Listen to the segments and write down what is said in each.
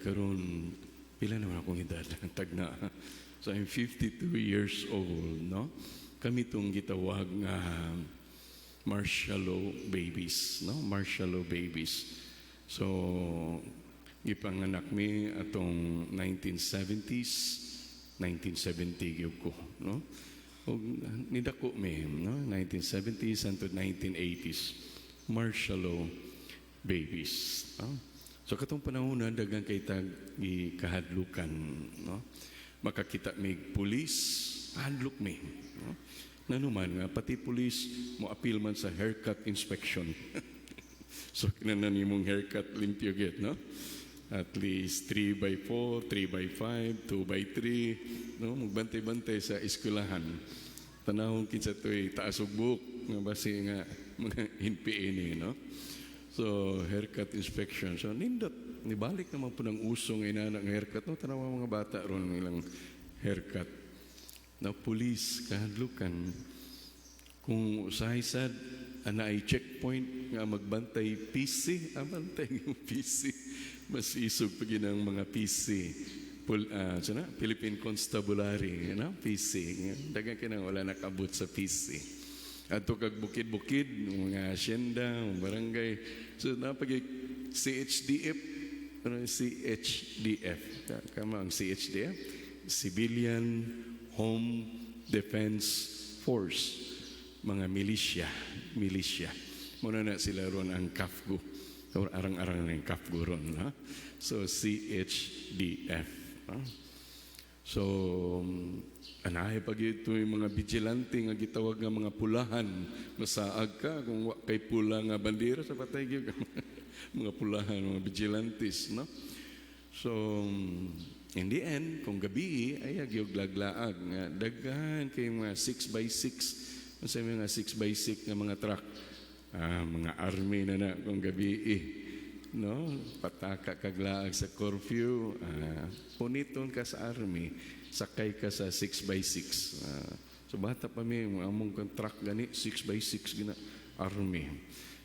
karon, pila naman akong edad? Tagna. So I'm 52 years old, no? Kami tong gitawag nga martial law babies, no? Martial law babies. So gipanganak mi atong 1970s, 1970 gyud ko, no? Ug nidako mi, no? 1970s until 1980s. Martial law babies, no? So katong panahon na daghan kay tag gikahadlukan, no? Makakita mi pulis, hadlok mi, no? Nanuman nga pati pulis mo appeal man sa haircut inspection. So kinahanglan nimong haircut limpyo gyud, no? At least 3 by 4, 3 by 5, 2 by 3, no? Magbantay-bantay sa eskwelahan. Tanawon kinsa to'y taas og buhok nga basi nga mga NPA ni, no? So, haircut inspection. So, nindot. Nibalik naman po ng uso nga inana nga haircut. No, tanawa mga bata ron ilang haircut. Na police, kahadlukan. Kung usahay sad, ana ay checkpoint nga magbantay PC, bantay yung PC. Mas isog pa ang mga PC. Sana, Philippine Constabulary, PC. Dagan ka wala nakabot sa PC. Adto kag bukid-bukid, mga asyenda, mga barangay. So napag CHDF, ano yung CHDF? Kama ang CHDF? Civilian Home Defense Force. Mga milisya, milisya. Muna na sila ron ang CAFGU. Or arang-arang na yung CAFGU ron. Ha? So CHDF. Ha? So, anaay pag ito yung mga vigilante nga gitawag nga mga pulahan. Masaag ka kung wa kay pula nga bandera sa patay gyud ka. Mga pulahan, mga vigilantes, no? So, in the end, kung gabi, ay gyud laglaag nga daghan kay mga 6 by 6. Unsa mga 6 by 6 nga mga truck? Ah, mga army na na kung gabi eh. No? Pataka kaglaag sa curfew, puniton ka sa army, sakay ka sa 6 by 6. So bata pa mi, among kang truck gani 6 by 6 gina army.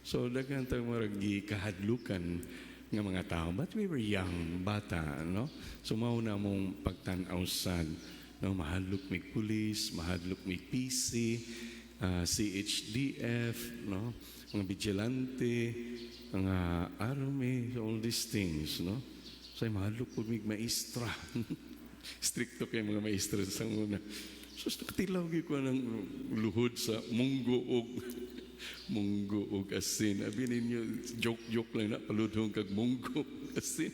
So daghan tag murag gikahadlukan nga mga tao. But we were young, bata, no? So mao na mong pagtan-aw sad, no, mahadlok mig pulis, mahadlok mig PC, CHDF, no? Mga vigilante, mga army, all these things, no? So ay mahadlok po mig maestra. Stricto kay mga maestra sa una. So nakatilaw gyud ko ng luhod sa munggo og asin. Abi ninyo, joke-joke lang na, paludhong kag munggo og asin.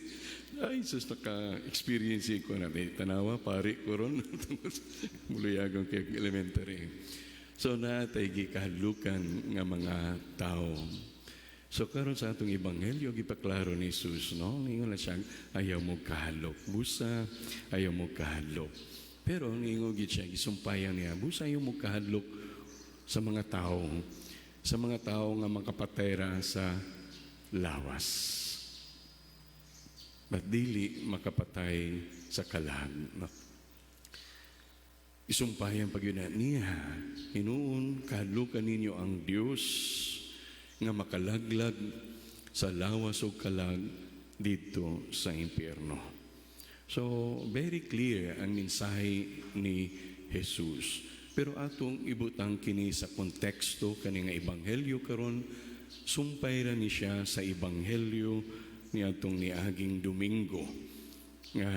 Ay, sus, naka-experience ko na. Eh, tanawa, pari ko ron. Muluyagon kay elementary. So, natay gikahadlukan nga mga tao. So karon sa atong ebanghelyo gipaklaro ni Jesus, no? Ningon na siya, ayaw mo kahadlok. Busa, ayaw mo kahadlok. Pero ningon gid siya, gisumpayan niya, busa ayaw mo kahadlok sa mga tao, sa mga tao nga makapatay ra sa lawas. But dili makapatay sa kalag. No? Isumpayan pag yun na niya, hinuon, kahadlukan ninyo ang Diyos nga makalaglag sa lawas o kalag dito sa impyerno. So, very clear ang mensahe ni Jesus. Pero atong ibutang kini sa konteksto kani nga ebanghelyo karon, sumpay ra ni siya sa ebanghelyo ni atong niaging Domingo nga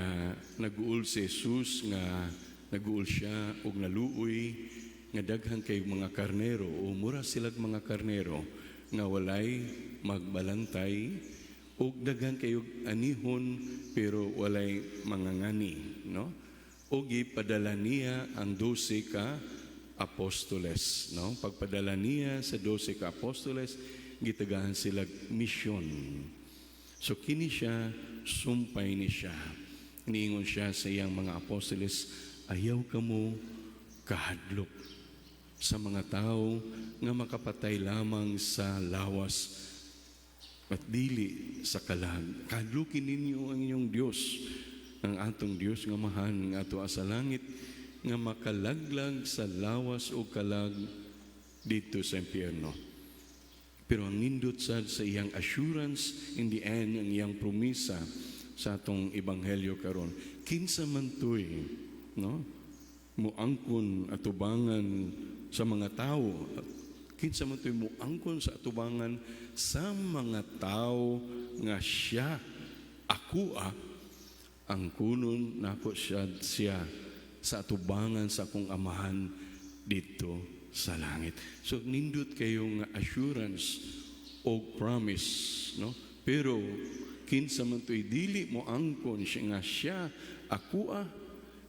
nag-uol si Jesus, nga nag-uol siya og naluoy nga daghan kay mga karnero o mura silag mga karnero nga walay magbalantay ug daghan kayo anihon pero walay mangangani, no? Ug gipadala niya ang 12 ka apostoles, no? Pagpadala niya sa 12 ka apostoles, gitagaan sila misyon. So kini siya, sumpay ni siya. Niingon siya sa iyang mga apostoles, "Ayaw kamo kahadlok sa mga tao nga makapatay lamang sa lawas at dili sa kalag. Kahadlukin ninyo ang inyong Diyos, ang atong Diyos nga Amahan nga ato sa langit nga makalaglag sa lawas o kalag dito sa impyerno." Pero ang nindot sad sa iyang assurance in the end, ang iyang promisa sa atong ebanghelyo karon. Kinsa man to'y, no, muangkon atubangan sa mga tao? Kinsa man to'y muangkon sa atubangan sa mga tao nga siya ako ah, angkunon nako siya sa atubangan sa akong Amahan didto sa langit. So nindot kayo nga assurance o promise, no? Pero kinsa man to'y dili mo angkon siya nga siya ako ah,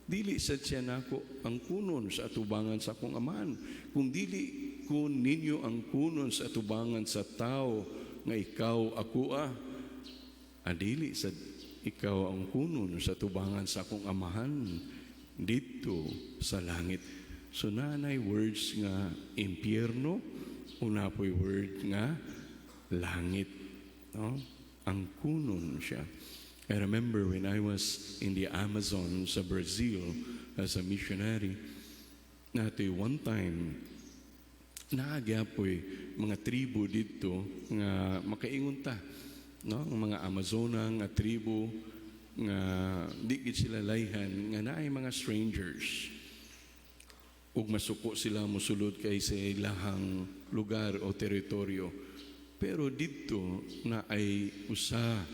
dili sad siya nako angkunon sa atubangan sa akong Amahan. Kung dili ko ninyo angkunon sa atubangan sa tao nga ikaw ako ah, adili sad ikaw angkunon sa atubangan sa akong Amahan didto sa langit. So naay words nga impyerno, naa po'y word nga langit. No? Angkunon siya. I remember when I was in the Amazon sa Brazil as a missionary, naa to'y one time, naa gyapoy mga tribo didto nga makaingon ta, no? Ang mga Amazona nga tribo nga di gid sila layhan nga naay mga strangers ug masuko sila mosulod kay sa ilahang lugar o teritoryo. Pero didto naay usa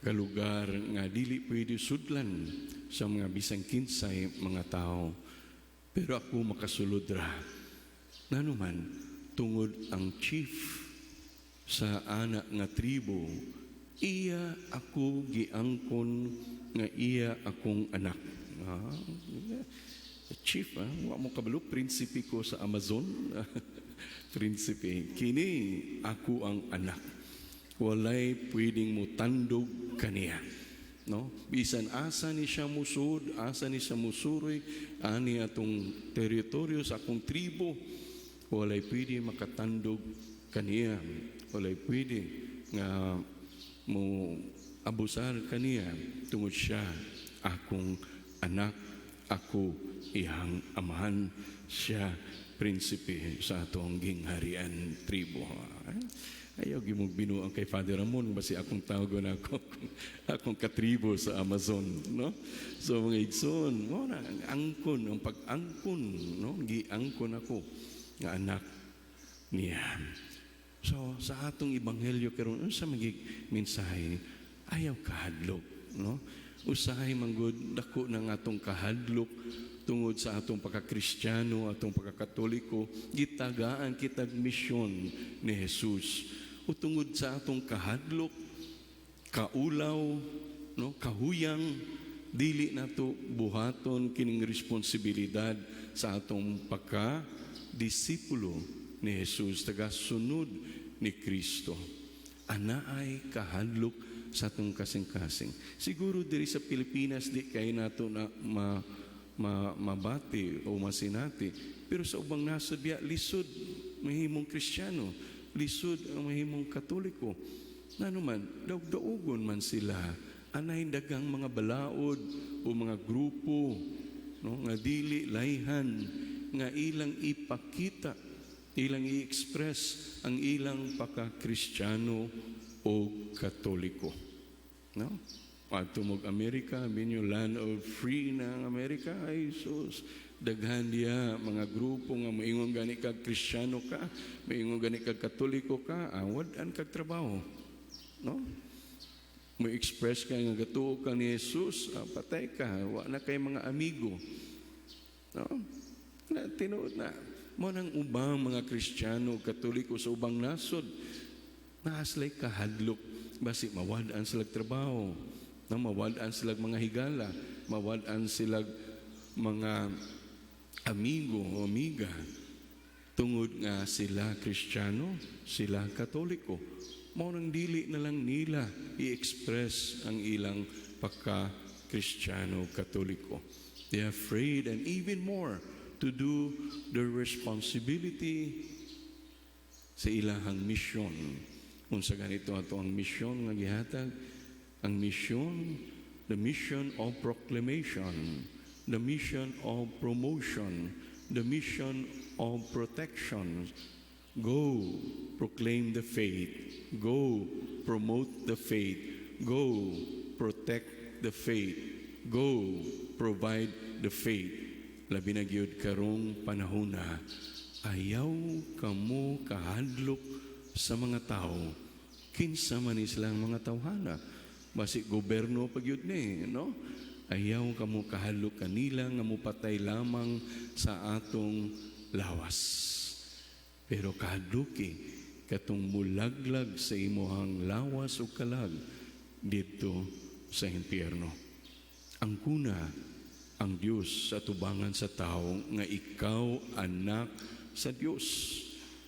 ka lugar nga dili pwede sudlan sa mga bisan kinsay mga tao. Pero ako makasulod ra. Ngano man, tungod ang chief sa ana nga tribo, iya ako giangkon nga iya akong anak. Ah, chief, ah, wa mo kabalo, prinsipe ko sa Amazon. Prinsipe, kini ako ang anak. Walay pwedeng mutandog kaniya. No? Bisan asa ni siya musud, asa ni siya musuroy, ani atong teritoryo sa akong tribo, walay pwede makatandog kaniya. Walay pwede nga mo abusar kaniya tungod siya akong anak, ako iyang amahan, siya prinsipe sa atong gingharian tribo. Ayaw gyud mog binuang kay Father Ramon basi akong tawagon ako akong katribo sa Amazon, no? So mga igsoon, mo na ang angkon, ang pag-angkon, no? Giangkon ako nga anak niya. So sa atong ebanghelyo karon, unsa magig mensahe? Ayaw kahadlok, no? Usahay manggod dako ng atong kahadlok tungod sa atong pagkakristyano, atong pagkakatoliko, gitagaan kitag misyon ni Jesus. O tungod sa atong kahadlok, kaulaw, no, kahuyang, dili nato buhaton kining responsibilidad sa atong pagka disipulo ni Jesus, taga-sunod ni Kristo. Anaay kahadlok sa atong kasing-kasing. Siguro diri sa Pilipinas di kay nato na ma, mabati o masinati. Pero sa ubang nasod biya, lisod mahimong Kristiyano, lisod ang mahimong Katoliko. Ngano man, daog-daogon man sila. Anay daghang mga balaod o mga grupo, no, nga dili layhan nga ilang ipakita, ilang i-express ang ilang pagka-Kristiyano o Katoliko. No? Adto mog Amerika, binyo land of free na ang Amerika, ay sus, daghan diya mga grupo nga moingon gani kag Kristiyano ka, moingon gani kag Katoliko ka, ah, wad-an kag trabaho. No? Mo express ka nga gatuo ka ni Jesus, ah, patay ka, wa na kay mga amigo. No? Na, tinuod na. Mo nang ubang mga Kristiyano, Katoliko sa ubang nasod, naa sila'y kahadlok, basi mawad-an sila trabaho, na mawad-an sila mga higala, mawad-an sila mga amigo o amiga, tungod nga sila Kristiyano, sila Katoliko. Mao nang dili na lang nila i-express ang ilang pagka-Kristiyano, Katoliko. They are afraid and even more to do their responsibility sa ilahang misyon. Unsa ganito ato ang misyon nga gihatag? Ang misyon, the mission of proclamation, the mission of promotion, the mission of protection. Go proclaim the faith. Go promote the faith. Go protect the faith. Go, provide the faith. Labi na gyud karong panahona, ayaw kamo kahadlok sa mga tao. Kinsa man silang mga tawhana. Basi goberno pa gyud ni, no? Ayaw kamo kahadlok kanila nga mupatay lamang sa atong lawas. Pero kahadloki katong mulaglag sa imuhang lawas o kalag didto sa impyerno. Angkuna ang Dios sa tubangan sa tao nga ikaw anak sa Dios.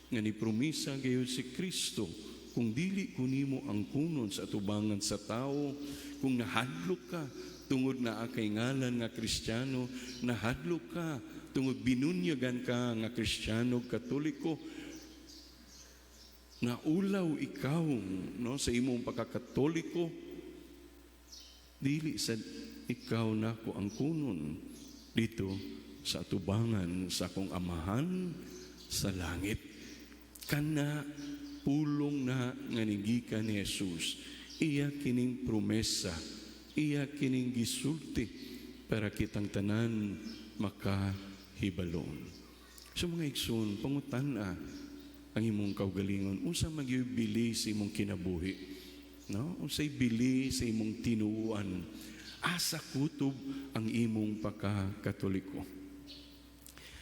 Nga ni promisa gayud si Kristo, kung dili ko nimo angkunon sa tubangan sa tao, kung nahadlok ka tungod naa kay ngalan nga Kristiyano, nahadlok ka tungod binunyagan ka nga Kristiyano, Katoliko, naulaw ikaw, no, sa imong pagkakatoliko, dili sad ikaw nako angkunon didto sa atubangan sa akong Amahan sa langit. Kana pulong na nga nigikan ni Jesus, iya kining promesa, iya kining gisulti para kitang tanan makahibalon. So mga igsoon, pangutan-a ang imong kaugalingon, unsa man gyud bili sa imong kinabuhi, no? Unsay bili sa imong tinuoan? Asa kutob ang imong pagkakatoliko?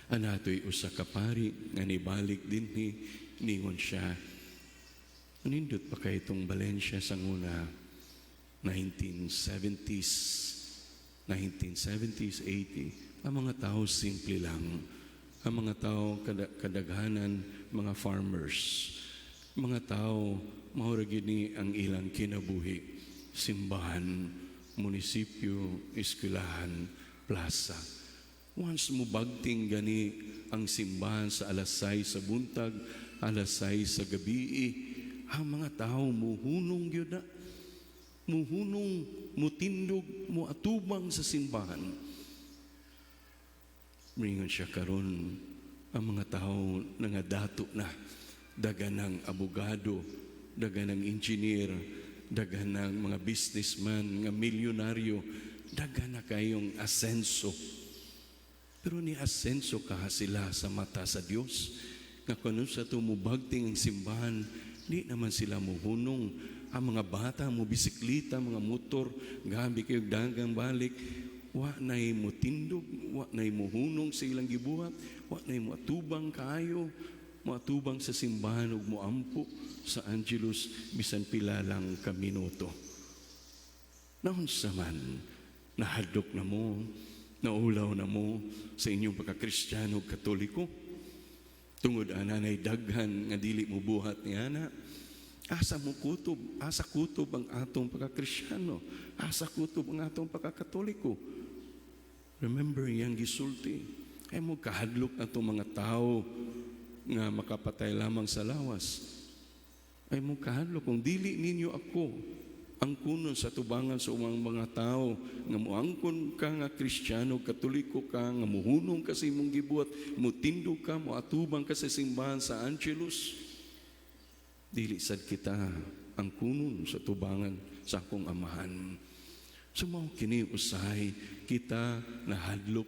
Anatoy usa ka pari nga nibalik dinhi, ningon siya, nindot pa kay itong Valencia sa nguna 1970s, 1970s, 80. Ang mga tao simple lang. Ang mga tao kadaghanan mga farmers. Mga tao mao ra gyud ni ang ilang kinabuhi. Simbahan, munisipyo, eskwelahan, plaza. Once mo bagting gani ang simbahan sa alas 6 sa buntag, alas 6 sa gabi, ang mga tao muhunong gyud na. Muhunong, mutindog, muatubang sa simbahan. Mingon siya, karon ang mga tao nangadato na, daghan ng abogado, daghan ng engineer, daghan ng mga businessman nga milyonaryo, daghan na kayong asenso. Pero ni asenso ka sila sa mata sa Dios? Nga kuno sa tumubagting ang simbahan, di naman sila muhunong. Ang mga bata mo bisikleta, mga motor, gabi kayo dagang balik, wa na'y mutindog, wa na'y muhunong sa ilang gibuhat, wa na'y muatubang kaayo, muatubang sa simbahan ug muampo sa Angelus bisan pila lang ka minuto. Naunsa man, nahadlok na mo, naulaw na mo sa inyong pagkakristyano ug Katoliko? Tungod ana nay daghan nga dili mo buhat ni ana. Asa mo kutob, asa kutob ang atong pagkakristyano, asa kutob ang atong pagkakatoliko? Remember iyang gisulti. Ay mo kahadlok atong mga tao nga makapatay lamang sa lawas. Ay mo kahadlok kung dili ninyo ako angkunon sa tubangan sa umang mga tao nga muangkon ka nga Kristiyano, Katoliko ka, nga muhunong ka sa imong gibuhat, mutindog ka, muatubang ka sa simbahan sa Angelus, dili sad kita angkunon sa tubangan sa akong Amahan. So mao kini usahay kita nahadlok,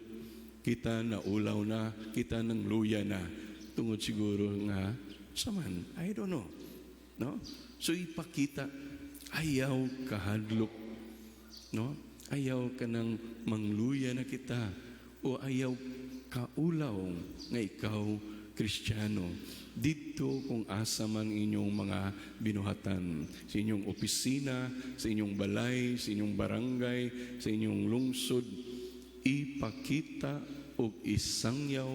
kita naulaw na, kita nang luya na tungod siguro nga saman, I don't know. No? So ipakita, ayaw kahadlok, no? Ayaw ka nang mangluya na kita o ayaw kaulaw nga ikaw Kristiyano. Dito kung asa man inyong mga binuhatan, sa inyong opisina, sa inyong balay, sa inyong barangay, sa inyong lungsod, ipakita og isangyaw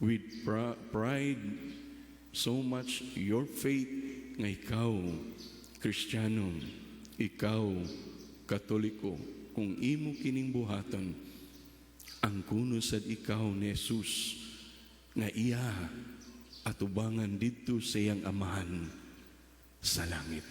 with pride so much your faith nga ikaw Kristiyano, ikaw Katoliko. Kung imo kining buhaton, angkunon sad ikaw ni Jesus nga iya atubangan didto sa iyang Amahan sa langit.